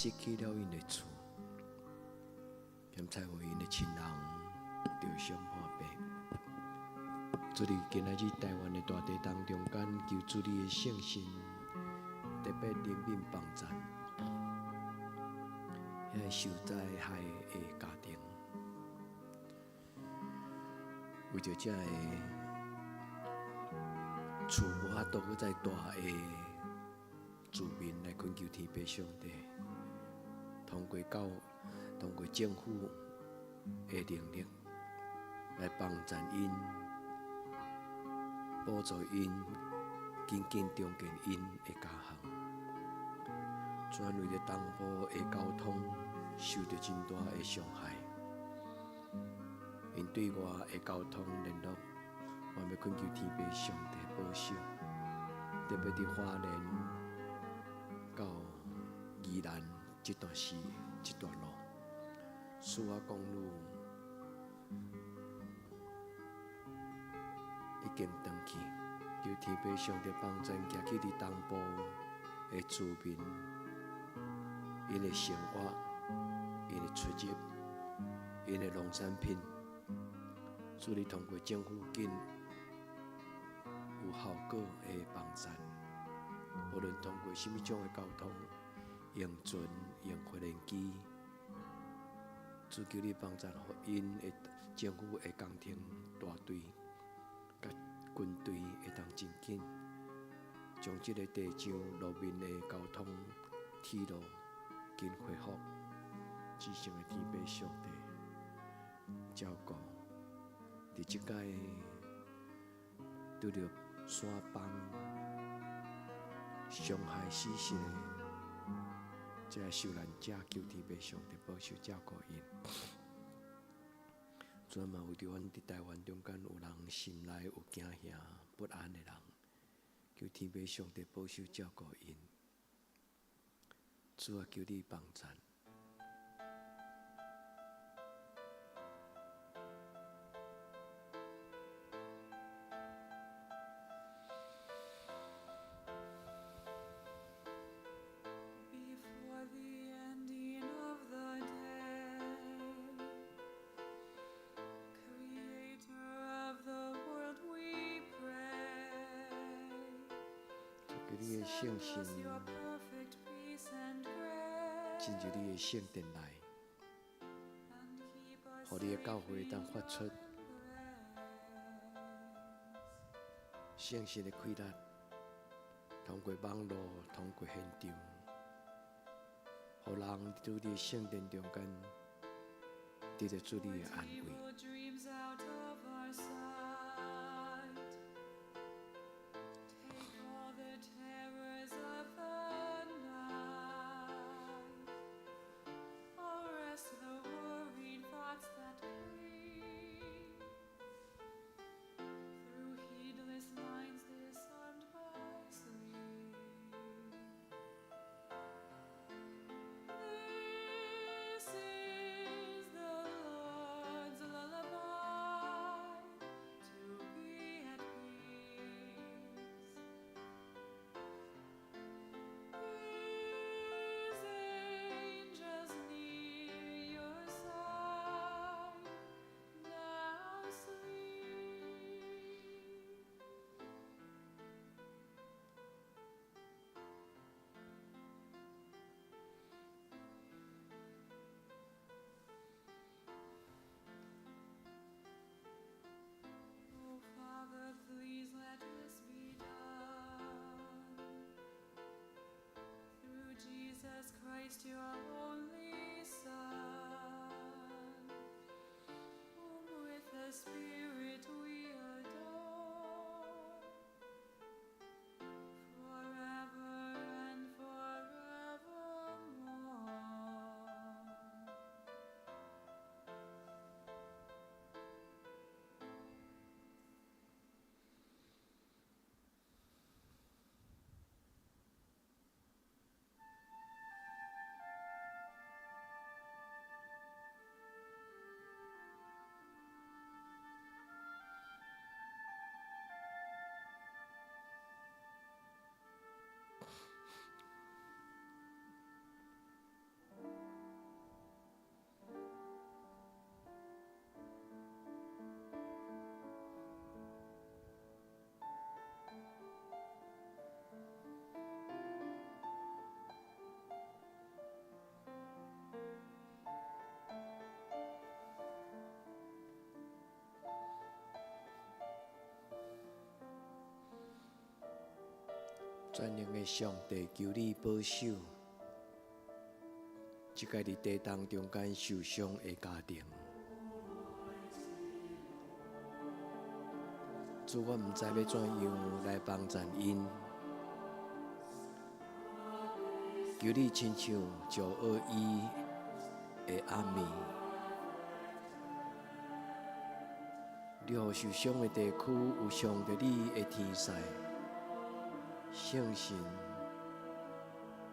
失去了𪜶的厝，兼采予𪜶的親人著傷破病。主你今仔日台灣的大地當中間，求主你的聖神特別憐憫幫贊，遐个受災害的家庭，為著這个厝無法度閣再大的住民來懇求天父上帝，通過教，通過政府的能力來幫贊𪜶，補助𪜶，緊緊重建𪜶的家鄉。主啊，為著東部的交通受著真大的傷害，𪜶對外的交通聯絡，我欲懇求天父上帝保守，特別佇花蓮到宜蘭這段時這段路，蘇澳公路已經斷去，求天父上帝幫贊，行去佇東部的住民，𪜶的生活、𪜶的出入、𪜶的農產品，主你通過政府緊有效果的幫贊，無論通過啥物種的交通，用船、用飛輪機，主求你幫贊，予𪜶的政府的工程大隊、佮軍隊會當真緊，將這个地上路面的交通鐵路緊恢復。至聖的天父上帝照顧，佇這擺拄著山崩傷害死屍的這个受難者，求天父上帝保守照顧𪜶。主啊，嘛為著阮佇台灣中間有人心內有驚嚇不安的人，求天父上帝保守照顧𪜶。主啊，求你幫贊。 Before the ending of the day, Creator of the world, we pray. 主求你的聖 Send 神 us your perfect peace and grace, 進入你的聖殿內， and keep us 予你的教會 safe 當 in 發出 your embrace. 聖神的氣力，通過網路，通過現場，予人佇你的聖殿中間得著主你的 Put 安慰。 Evil dreams out of our sight. Take all the terrors of the night. Arrest the worried thoughts that creep through heedless minds disarmed by sleep. This is the Lord's lullaby. 全能的上帝，求你保守，這个佇地動中間受傷的家庭。主，我毋知欲怎樣來幫贊𪜶，求你親像石厄伊的暗暝，你予受傷的地區有上帝你的天使、聖神，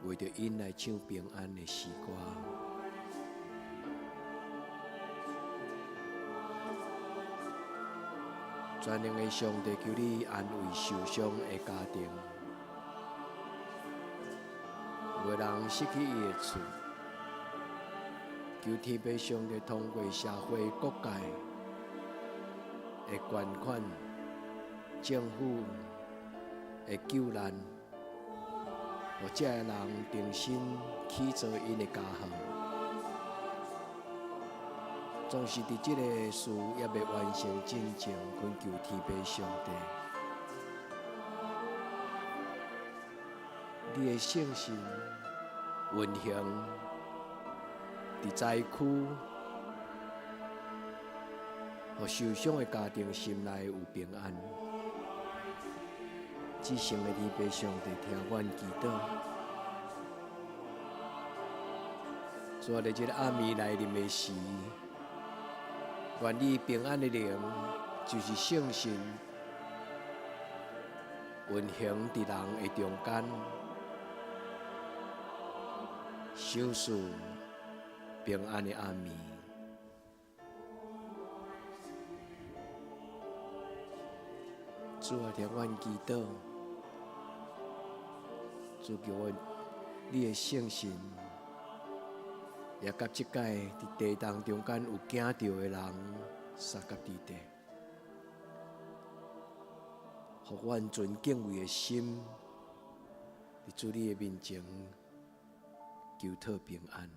為著𪜶來唱平安的詩歌。全能的上帝，求你安慰受傷的家庭，有的人失去伊的厝，求天父上帝通過社會各界的捐款、政府的救難，予這个人重新起造𪜶的家園。總是佇這個事猶未完成進前，懇求天父上帝，你的聖神運行佇災區，予受傷的家庭心內有平安。至聖的天父上帝，聽阮祈禱。主啊，佇這個暗暝來臨的時，願你平安的靈，就是聖神運行佇人的中間，賞賜平安的暗暝。主啊，聽阮祈禱，主求阮你的聖神，也佮這擺佇地動中間有驚著的人，相佮佇底，予阮存敬畏的心，佇主你的面前求討平安。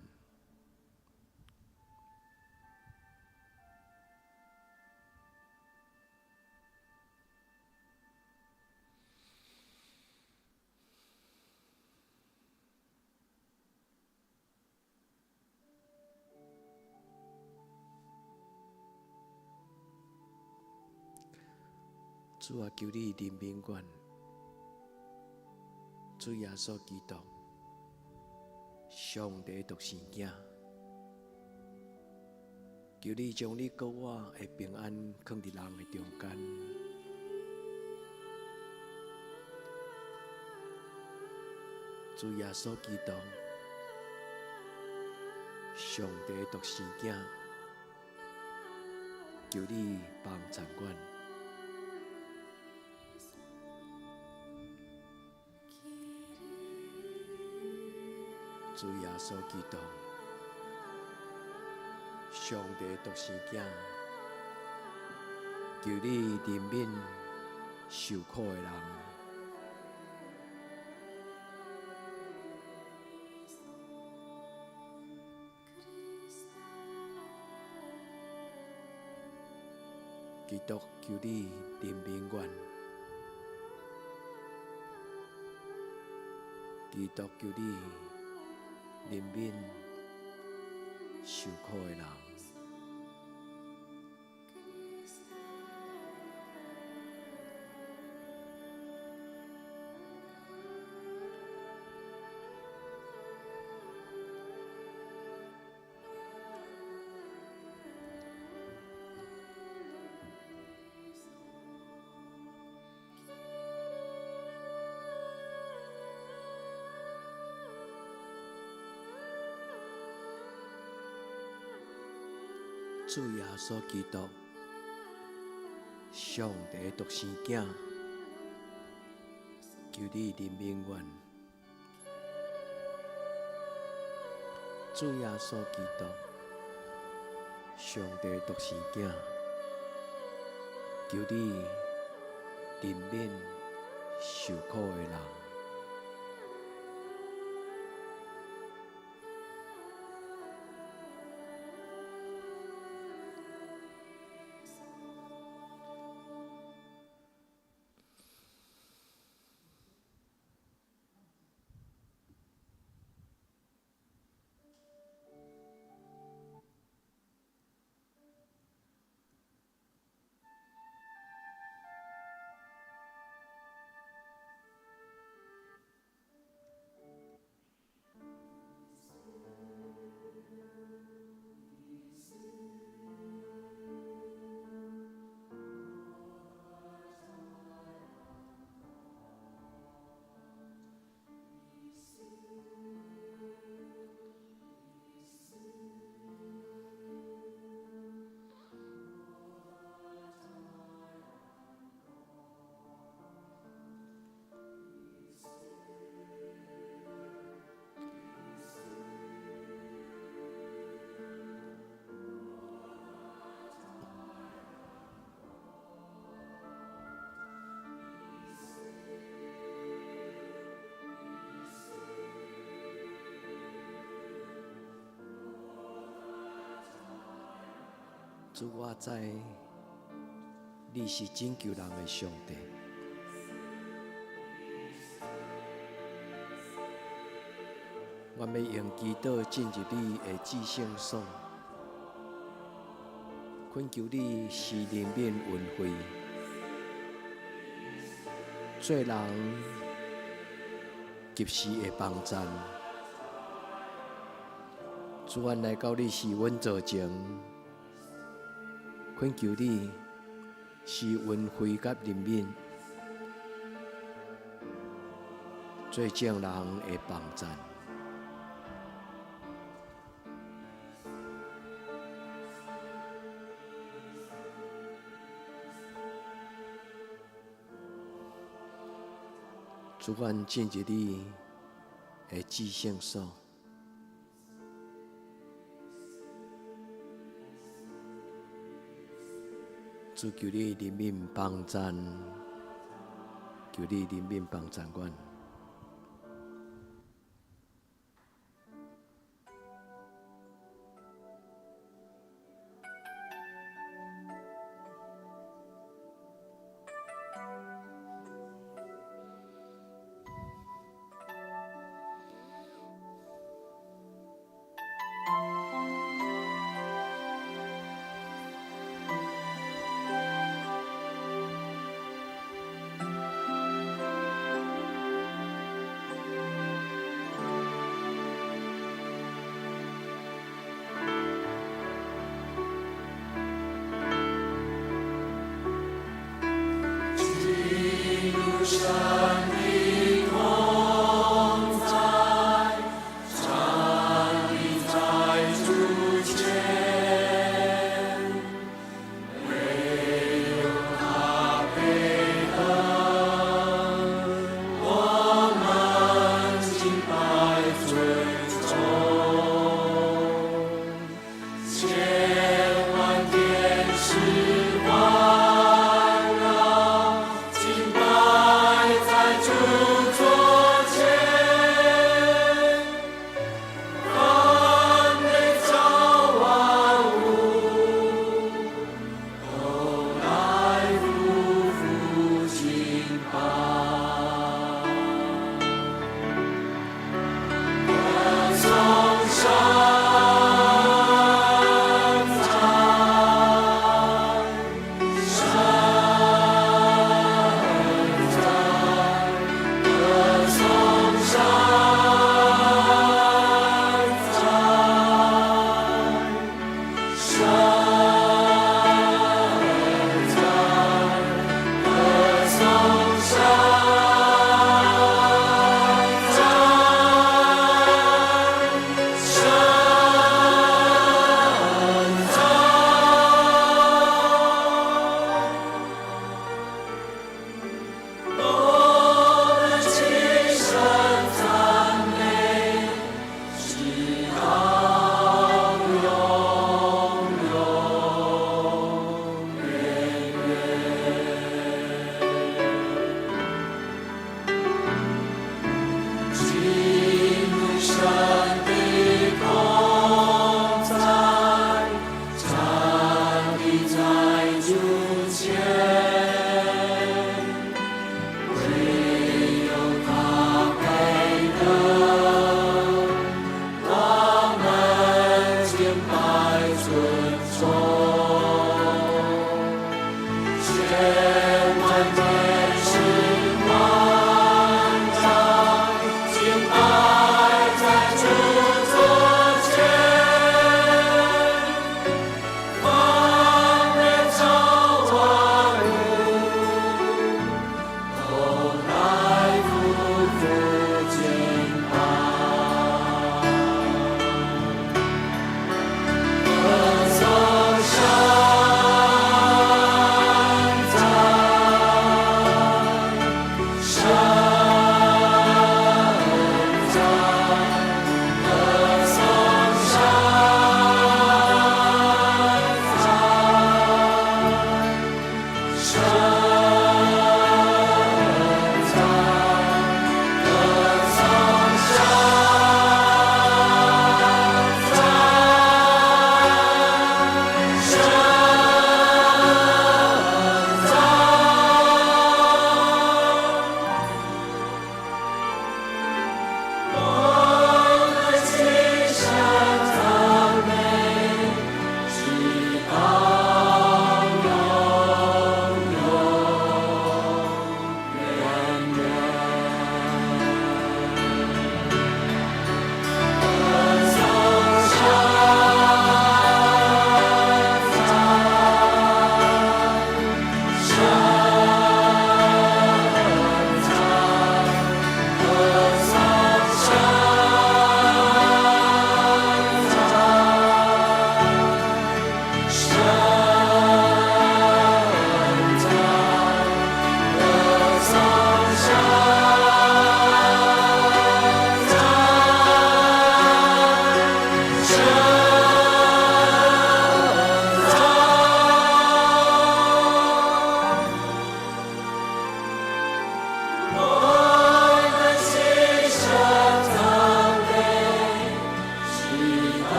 主啊，求你憐憫阮，主耶穌基督，上帝獨生囝，求你將你閣我的平安囥佇人的中間。主耶穌基督，上帝獨生囝，求你幫贊阮。主耶穌基督，上帝獨生囝，求你憐憫受苦的人。基督，求你憐憫阮。基督，求你憐憫受苦的人。主耶穌基督，上帝獨生囝，求你憐憫阮。主耶穌基督，上帝獨生囝，求你憐憫受苦的人。主，我知你是拯救人的上帝。我欲用祈禱進入你的至聖所，懇求你施憐憫恩惠，做人及時的幫贊。主，阮來到你施恩座前，懇求你施恩惠佮憐憫，做眾人的幫贊。主，阮進入你的至聖所，主，求你憐憫幫贊，求你憐憫幫贊阮。千萬天使環繞，敬拜在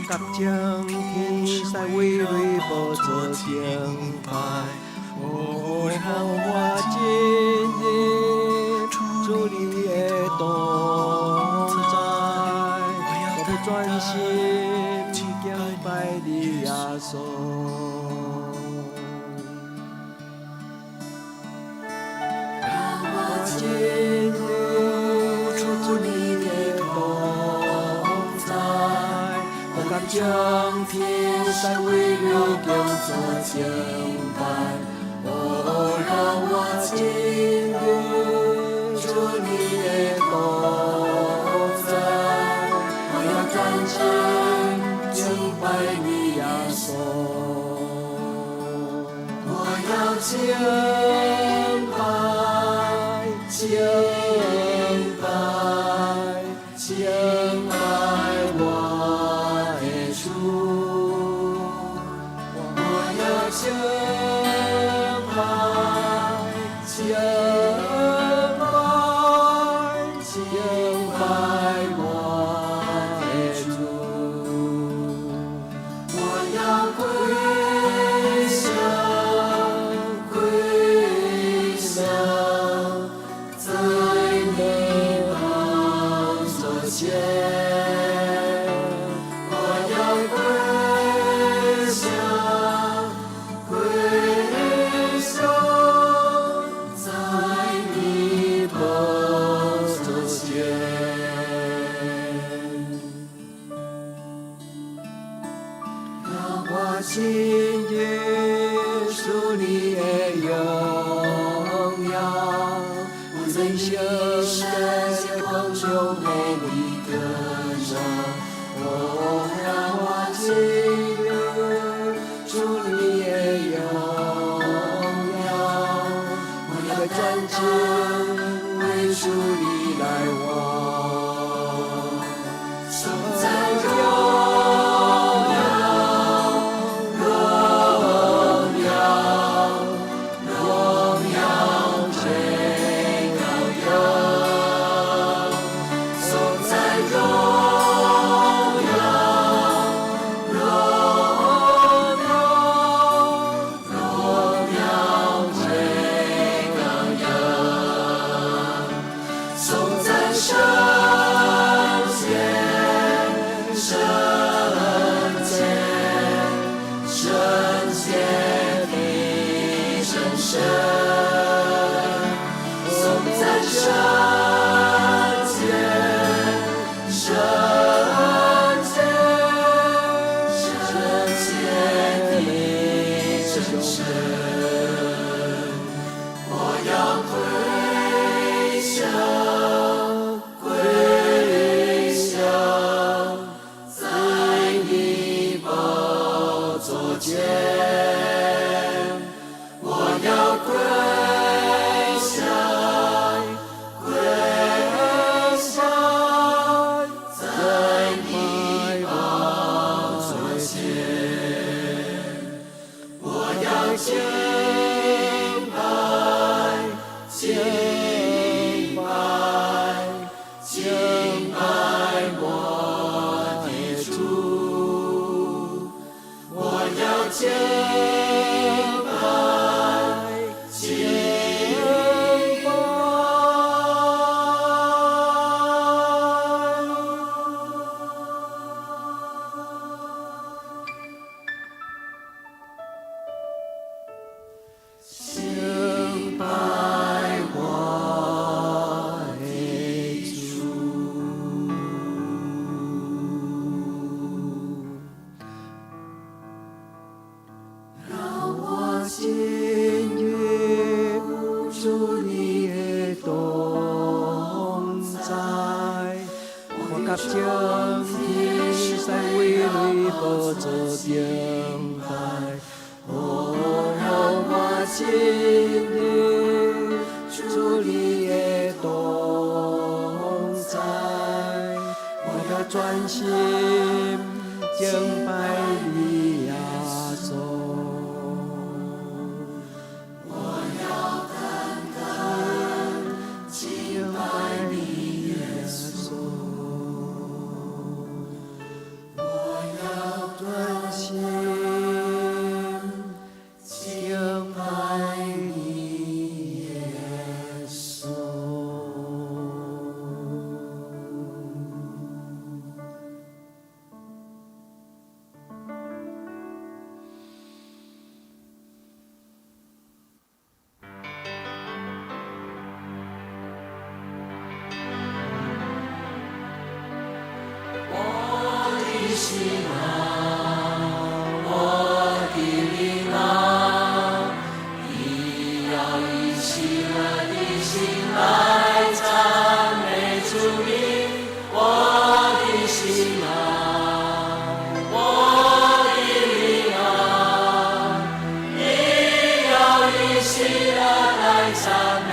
我佮將天使圍內寶座敬拜。哦，讓我進入主你的同在，我欲專心敬拜你耶穌。我進入主你的同在，我佮將天使圍內叫做敬拜。哦，讓我進入主你的同在，我要專心敬拜你耶穌。我要敬拜，敬拜，敬拜我的主。我要敬拜，敬拜，敬拜我的主。我要歸向，歸向，在你寶座前。我要歸向，歸向，在你寶座前。讓我進入主你的榮耀，有人聖潔光中的你歌唱。哦，讓我進入主你的榮耀，我要專心為主你來活。頌讚榮耀，榮耀，榮耀最高榮。頌讚榮耀，榮耀，榮耀最高榮。頌讚聖潔，聖潔，聖潔的真神。頌讚聖潔，聖潔，聖潔的真神。我要歸向，歸向，在你寶座前。我要歸向，歸向，在你寶座前。我要敬拜，敬拜，敬拜我的主。我要敬拜，敬拜。敬拜我的主。讓我進入主你的同在，我佮將天使圍內寶座敬拜。哦，讓我進入主你的同在，我要專心敬拜你耶穌。我要單單敬拜你耶穌。我要心啊，我的靈啊，你要以喜樂的心來讚美主名。我的心啊，我的靈啊，你要以喜樂來讚美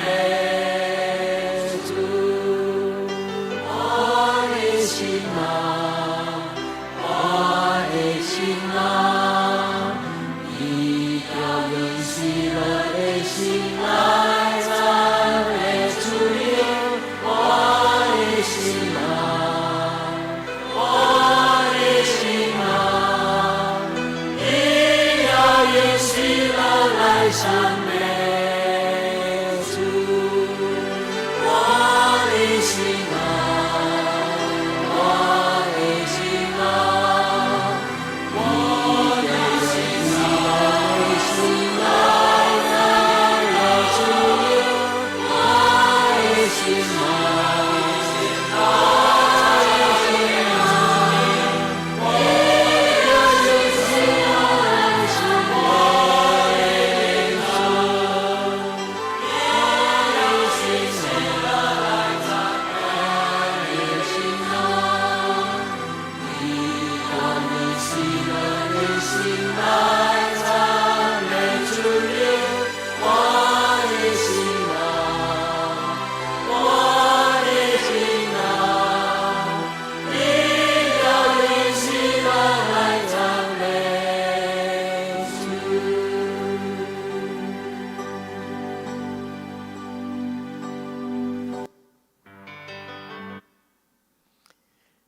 主。我的心啊，我的心啊，你要用喜樂的心來讚美主名。我的心啊，我的心啊，你要用喜樂來讚美主。我的心啊，我的心啊，我的心來讚美主名。我的心啊，我的心啊，你要用喜樂來讚美主。我的心啊，我的心啊，你要用喜樂的心來讚美主名。我的心啊，我的心啊，你要用喜樂來讚美主。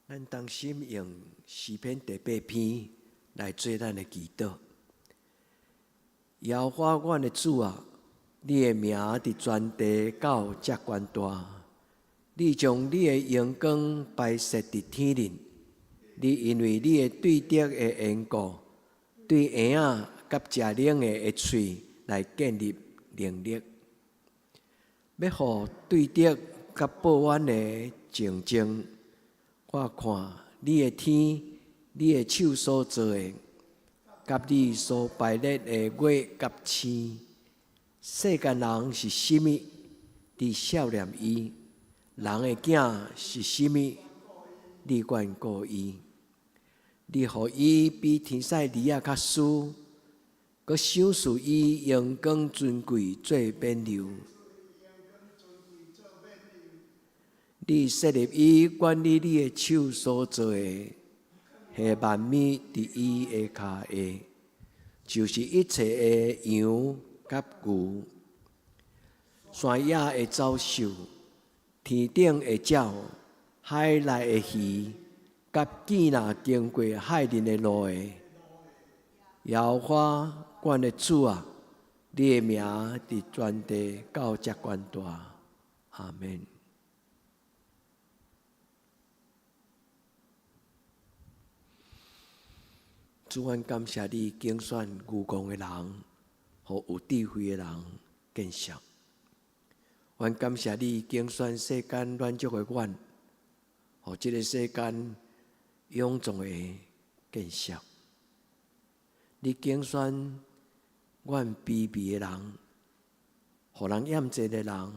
咱同心用詩篇第八篇來做咱的祈禱。耶和華阮的主啊，你的名佇全地到遮懸大。你將你的榮光擺設佇天頂。你因為你的對德的緣故，對嬰仔佮食奶的喙來建立能力，欲予對德佮報怨的靜靜。我看你的天，你的手所造的，佮你所排列的月佮星，世間人是啥物？你數念伊；人的囝是啥物？你眷顧伊。你予伊比天使兒仔較輸，閣賞賜伊榮光尊貴做冕旒。你設立伊管理你的手所造的，彼萬物佇伊的跤下，就是一切的羊佮牛，山野的走獸，天頂的鳥，海內的魚，佮見若經過海面的路的。耶和華阮的主啊，你的名佇全地到遮懸大。阿門。主，阮感謝你揀選愚戇的人，予有智慧的人見識。阮感謝你揀選世間軟弱的阮，予這个世間勇壯的見識。你揀選阮卑微的人，予人厭憎的人，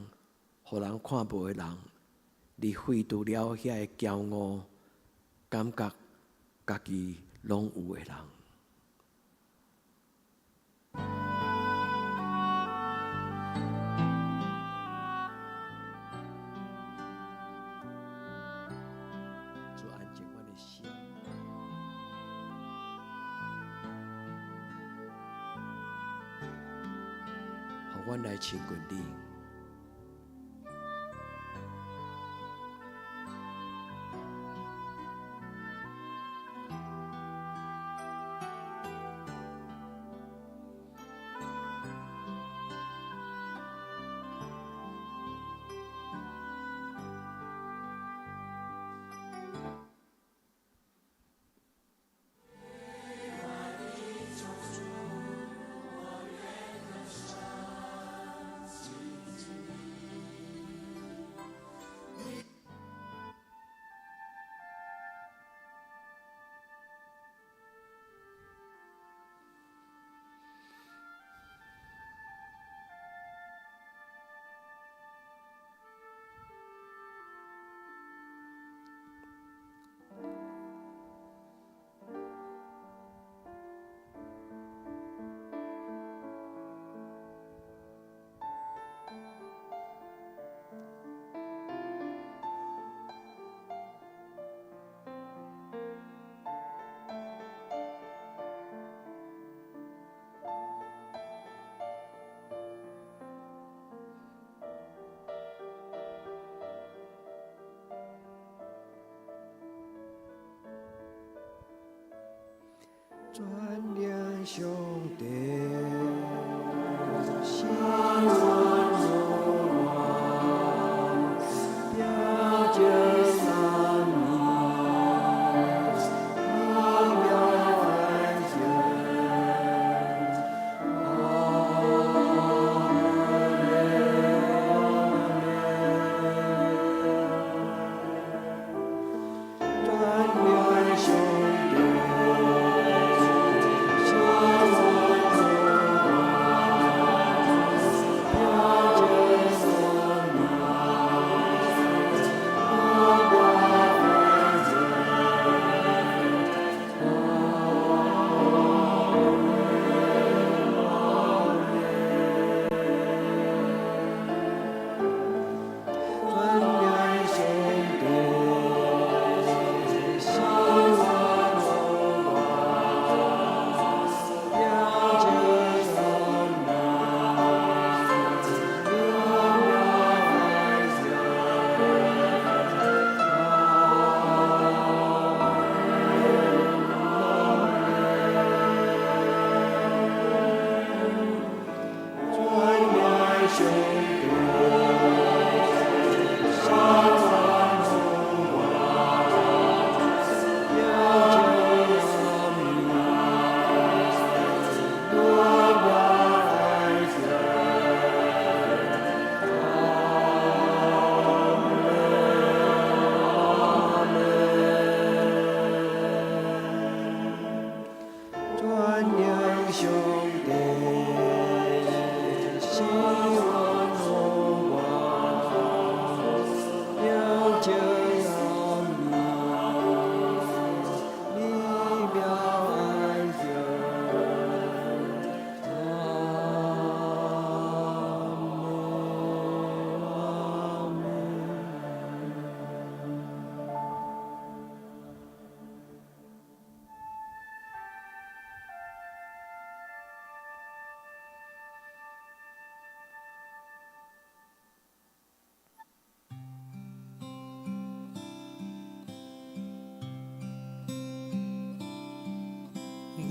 予人看無的人，你廢除了遐个驕傲，感覺家己攏有的人。主安靜阮的心，予阮來親近你。全能上帝，是阮无怨，平静安眠，美妙安息。阿门。全能上帝，是阮无怨，平静安眠，美妙安息。阿门。全能上帝，是阮无怨，平静安眠，美妙安息。阿门。全能上帝，是阮無怨，平靜安眠，美妙安息。阿門。全能上帝，是阮無怨，平靜安眠，美妙安息。阿門。阿門。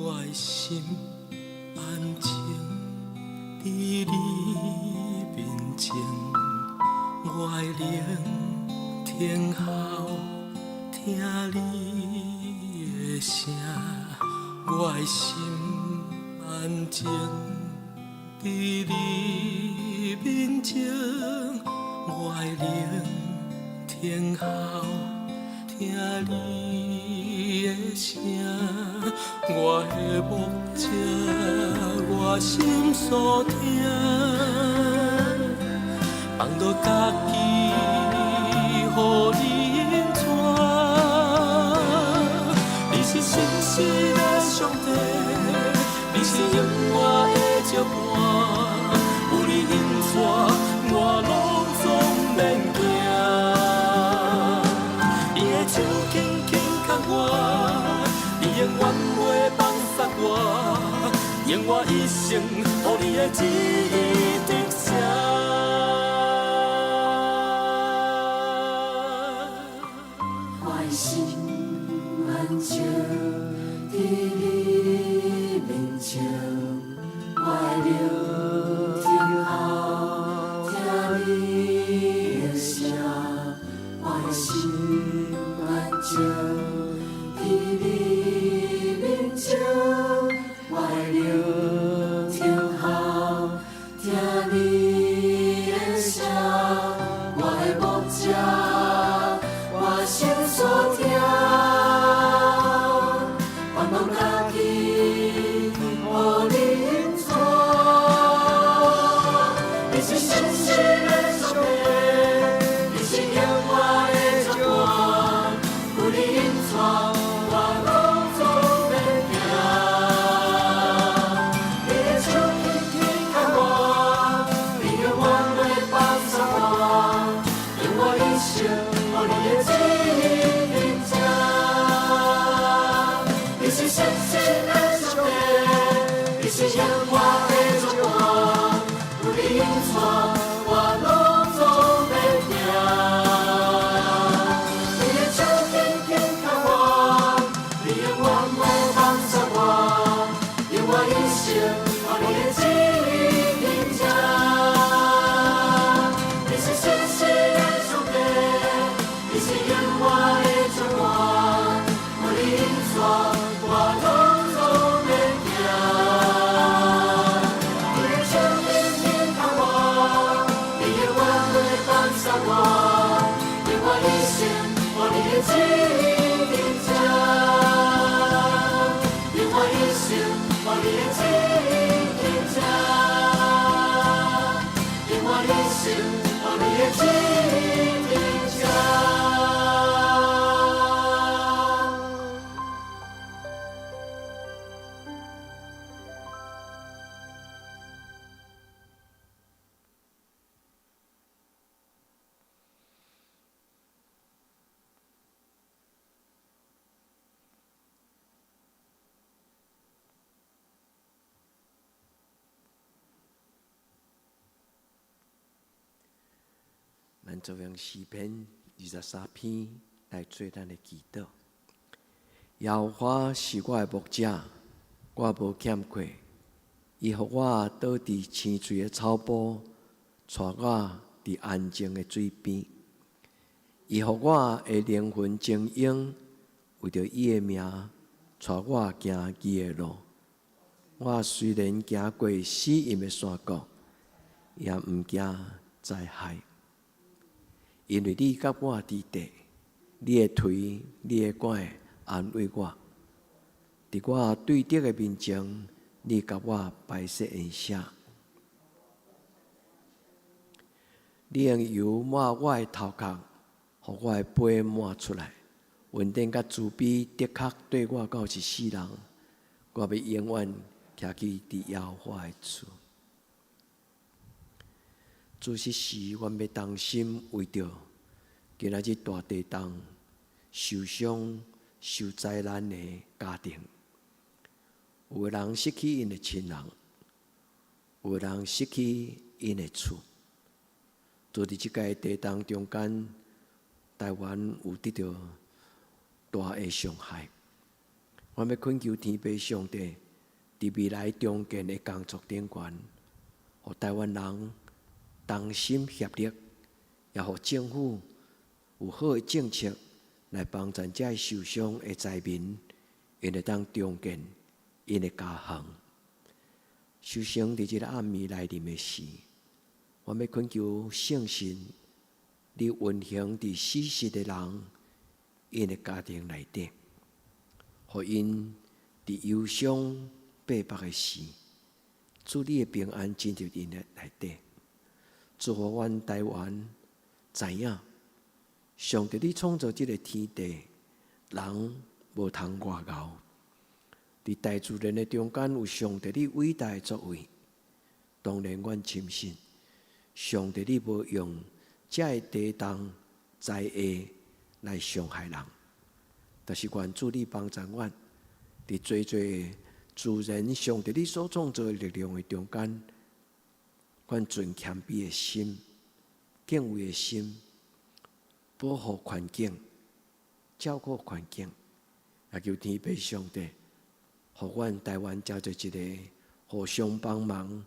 我的心安靜佇你面前，我的靈聽候聽你的聲，我的心安靜佇你面前，我的靈聽候聽你的聲，我的牧者，我心所疼，放落家己，予你引帶。你是信實的上帝，你是永遠的石伴，有你引帶，我攏總免驚。你的手緊緊牽我，你永遠袂放捒我，用我一生予你的旨意得成。我的心安靜佇你面前，我的靈聽候聽你的聲，我的心安靜佇你面前，我的靈聽候聽你的聲，我的牧者，我心所疼，放落家己，予你引帶。你是信實的上帝，你是永遠的石伴，有你引帶，我攏總免驚。你的手緊緊牽我，你永遠袂放捒我，用我一生予你的旨意得是永遠的祝福，有你引帶，我攏總免驚。你的手緊緊牽我，你的恩惠放捒我，用我一生，予你的旨意定正。用我一生，予你的旨意定正。用我一生，予你的旨意定正。咱就用詩篇23篇來做咱的祈禱。耶和華是我的牧者，我無欠缺。伊予我倒佇青翠的草埔，帶我佇安靜的水邊。伊予我的靈魂精英，為著伊的名，帶我行義的路。我雖然行過死蔭的山谷，也毋驚災害，因為你佮我佇地，你的槌、你的拐安慰我。佇我對敵的面前，你共我擺設筵席。你用油抹我的頭殼，予我的杯滿出來。恩典佮慈悲的確綴我到一世人，我欲永遠徛去佇耶和華的厝。主時時，阮欲同心為著今仔日大地震受傷、受災難的家庭，有的人失去𪜶的親人，有的人失去𪜶的厝。就佇這個地震中間，台灣有得著大的傷害。阮欲懇求天父上帝，佇未來重建的工作頂懸，予台灣人同心協力，也予政府有好的政策來幫助這受傷的災民，𪜶會當重建𪜶的家園。首先，佇這个暗暝來臨的時，阮欲懇求聖神，你運行佇死逝的人𪜶的家庭內底，予𪜶佇憂傷迫縛的時，主你的平安進入𪜶的內底。祝福阮台灣知影，上帝你創造這个天地，人無通外敖。佇大自然的中間有上帝你偉大的作為，當然阮深信，上帝你無用這个地動災禍來傷害人，但是願主你幫助阮，佇濟濟自然上帝你所創造的力量的中間，阮存謙卑的心、敬畏的心，保護環境、照顧環境，也求天父上帝，予阮台灣成做一个互相幫忙、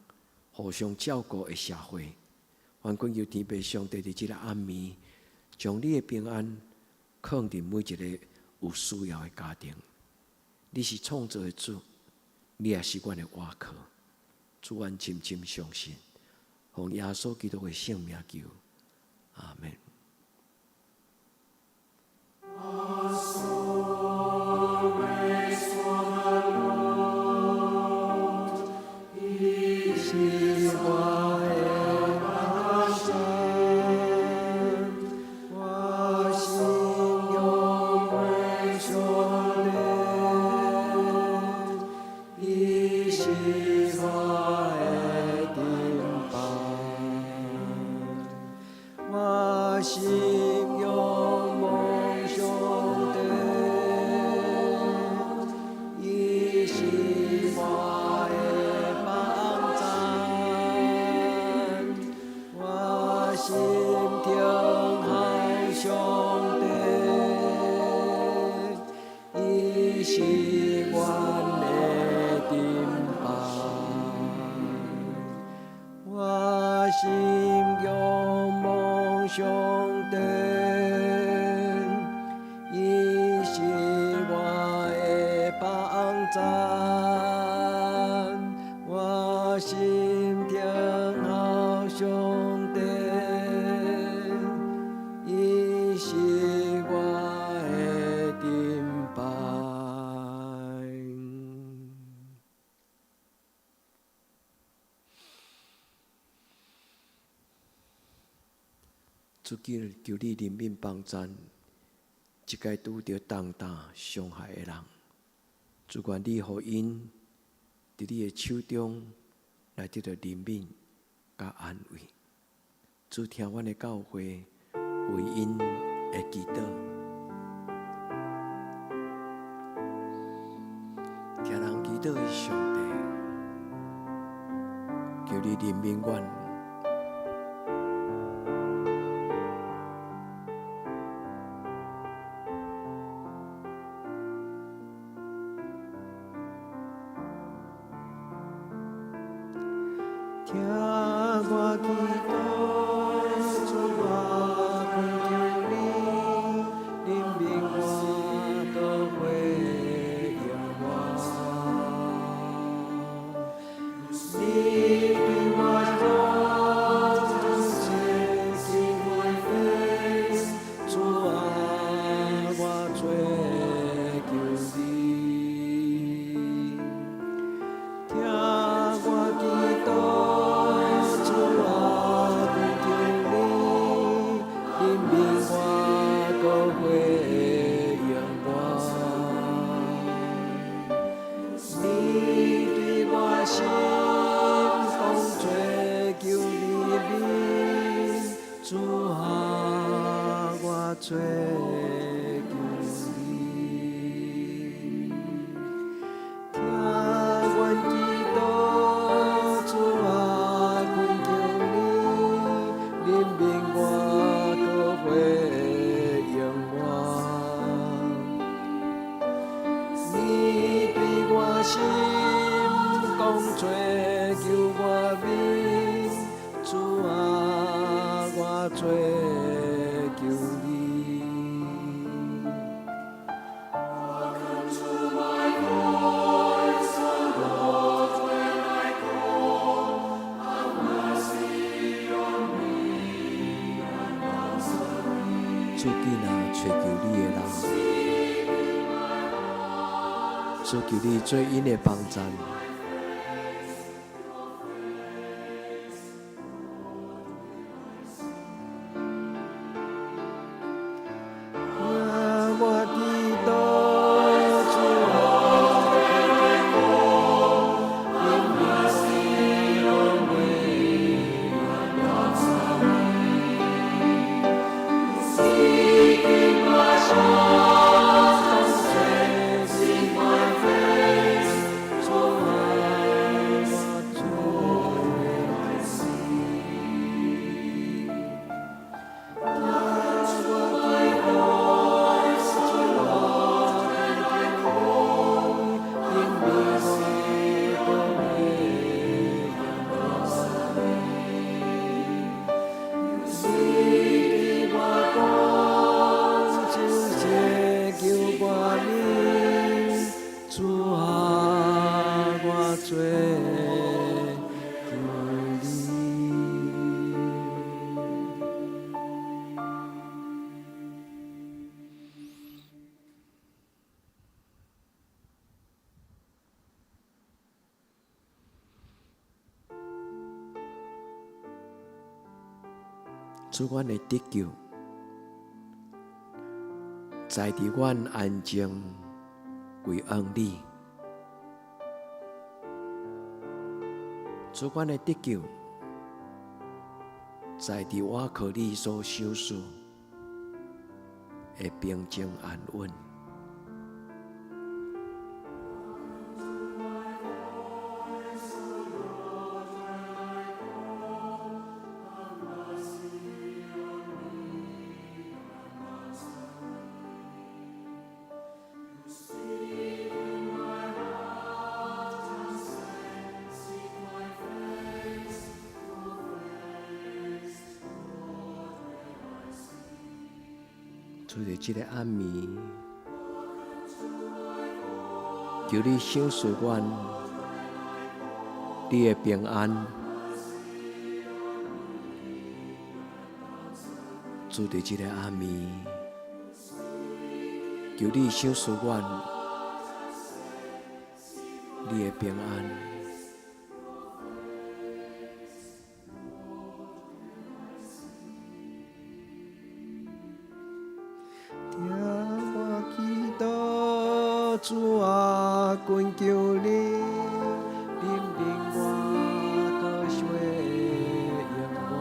互相照顧的社會。阮懇求天父上帝佇這个暗暝，將你的平安放佇每一个有需要的家庭。你是創造的主，你也是阮的依靠。主，阮深深相信，奉耶穌基督的聖名求，阿們。伊是我的幫贊，我心仰望上帝，伊是我的盾牌，我心仰望上帝，伊是我的幫贊，我心停靠上帝，伊是阮的盾牌，我心仰望上帝，主求求你憐憫幫贊，這个拄著重大傷害的人。主願你予𪜶佇你的手中來得著憐憫佮安慰。主聽阮的教會為𪜶的祈禱，聽人祈禱的上帝，求你憐憫阮。聽我祈禱，主我懇求你，憐憫我，閣回應我。你對我講，Seek my face，主啊，我追求你。聽我祈禱，主啊，懇求你，憐憫我，閣回應我。你對我心講追求你面，主啊，我追求你。聽阮祈禱，主啊，懇求你，憐憫我，閣回應我。你對我心講追求我面，主啊，我追求你。 Hearken to my voice, O Lord, when I call. Have mercy on me and answer me. 主緊啊，揣求你的人，主求你做𪜶的幫贊。聽我祈禱，主啊，憐憫我，閣回應我。 Seek in my heart and say, seek my face, 主啊，我追求你。 Hearken to my voice, O Lord, when I call. 憐憫我，閣回應我。你對我講，主追求我面，主啊，我追求你。主，阮的得救，在佇阮安靜歸向你。主，阮的得救，在佇我靠你所賞賜的平靜安穩。主佇這个暗暝，求你賞賜阮你的平安。主佇這個暗暝，求你賞賜阮你的平安。主啊，懇求你，憐憫我，閣回應我。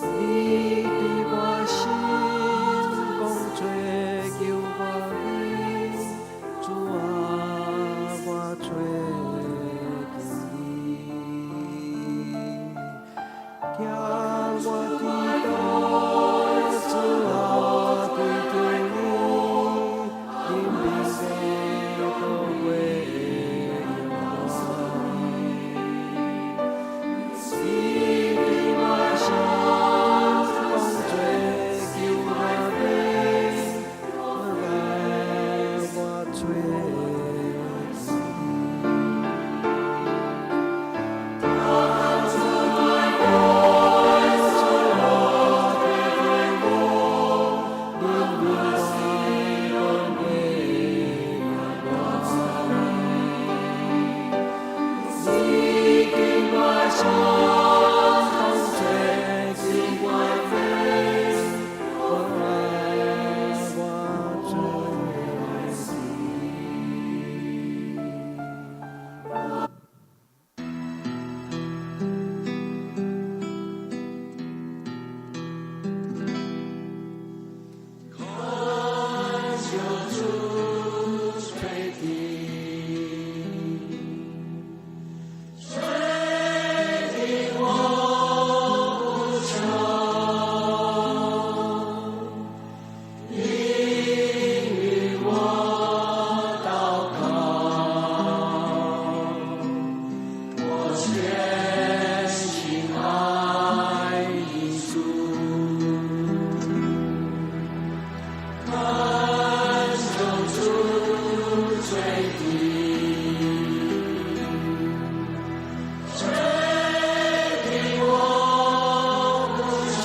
你對我心講做求我免，主啊，我找求你，聽我祈禱，主啊，懇求你，憐憫的閣回應我。你對我心講做求我免，我來我找求你。憐憫我，閣回應我。你對我心講做求我免，我來我找求你。求主垂聽，垂聽我呼求，應允我禱告，我全心愛你主。懇求主垂聽，垂聽我呼求，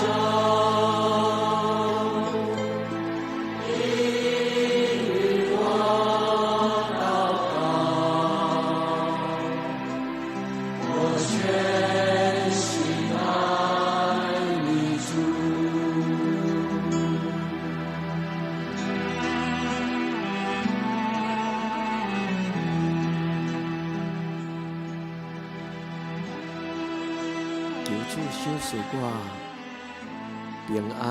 應允我禱告，我全心愛你主。求主賞賜我平安，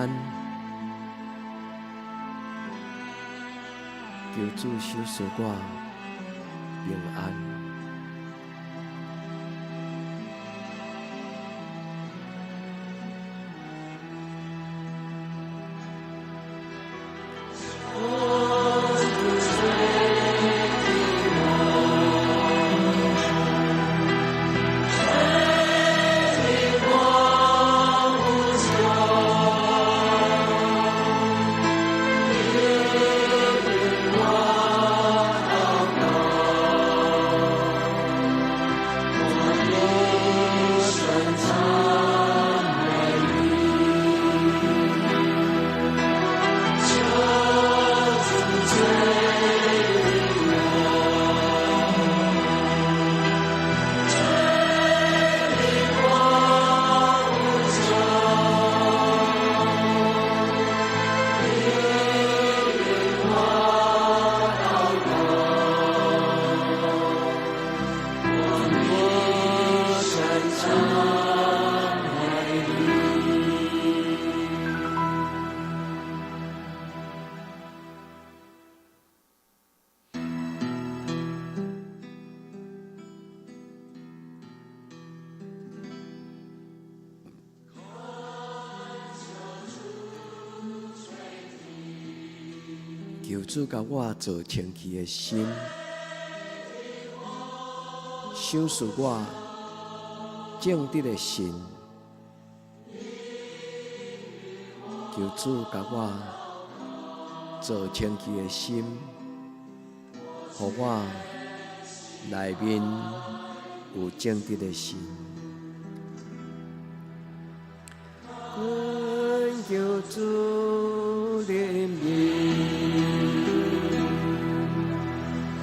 求主賞賜我平安。求主共我做清氣的心，賞賜我正直的心。求主共我做清氣的心，予我內面有正直的心。懇求主憐憫，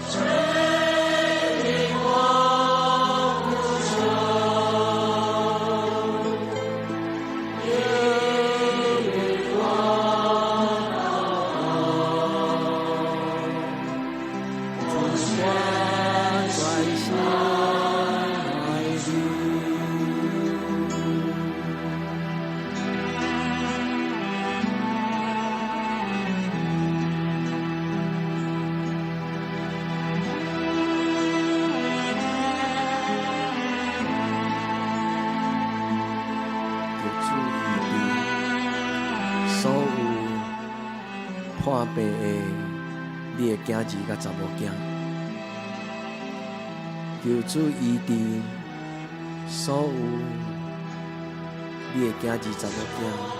垂聽我呼求，應允我禱告，破病的你的囝兒佮查某囝，求主醫治所有你的囝兒查某囝。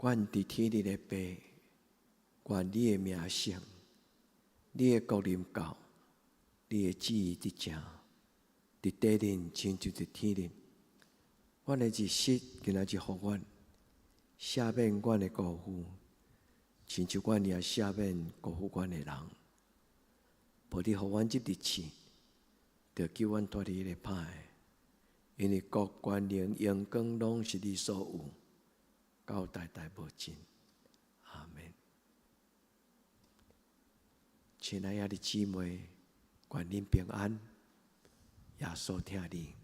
阮佇天頂的父，願你的名聖，你的國臨到，你的旨意得成，佇地頂親像佇天頂。阮的日食今仔日予阮，赦免阮的過犯，親像阮也赦免辜負阮的人。無你予阮入佇試，著救阮脫離彼個歹的，因為國權能榮光攏是你所有。到代代無盡，阿們。親愛的姊妹，願恁平安，耶穌疼你。